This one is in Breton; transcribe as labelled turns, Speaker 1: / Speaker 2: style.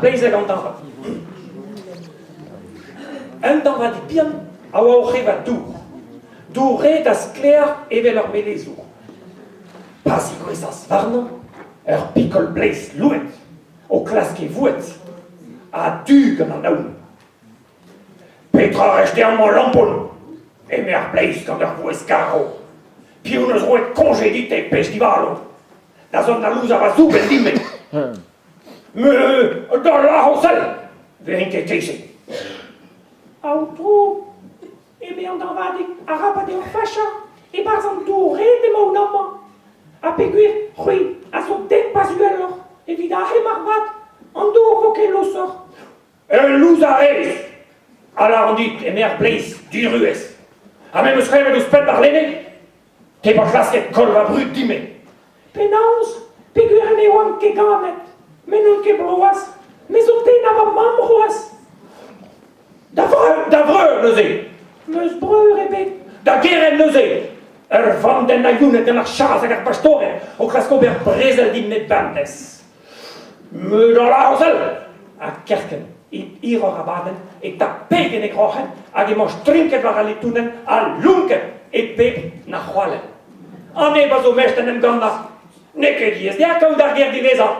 Speaker 1: bleiz hag an dañvad. Un dañvadig bihan a oa oc'h evañ dour. Dour-red ha sklaer evel ur melezour. Pa zigouezhas warnañ ur pikol bleiz louet o klask e voued, a-du gant an aon. Petra a rez-te amañ, lampon ? eme ar bleiz gant ur vouezh garv. Piv 'neus roet koñje dit-te, pezh divalo ? Da zont da louzañ va zoubenn din-me. Me da lâro sell, 'vezin ket keit-se. Aotrou, eme an dañvadig, arabat eo fachañ, e-barzh an dour-red emaon amañ. Ha peogwir c'hwi a zo dek paz uheloc'h evit aze marvat, an dour 'vo ket losoc'h. Ul louzañ rez, a lâran dit, eme ar bleiz diruez. Ha me 'm eus klevet ouzhpenn warlene te 'boa klasket koll va brud din-me. Penaos, peogwir ne oan ket ganet, me n'on ket bloaz, me zo tennañ va mamm c'hoazh. Da vreur, da vreur neuze. N'eus breur ebet. Da gerent neuze. Ur vandenn a youned gant ar chas hag ar bastored o klask ober brezel din-me bemdez. Me da lâr Ha kerkent, hiroc'h abadenn, e tap peg en e groc'hen hag emañ strinket war al letounenn ha lonket e pep na c'hoalenn. An neb a zo mestr en em gannañ, n'eo ket diaes dezhañ kaout ar ger diwezhañ.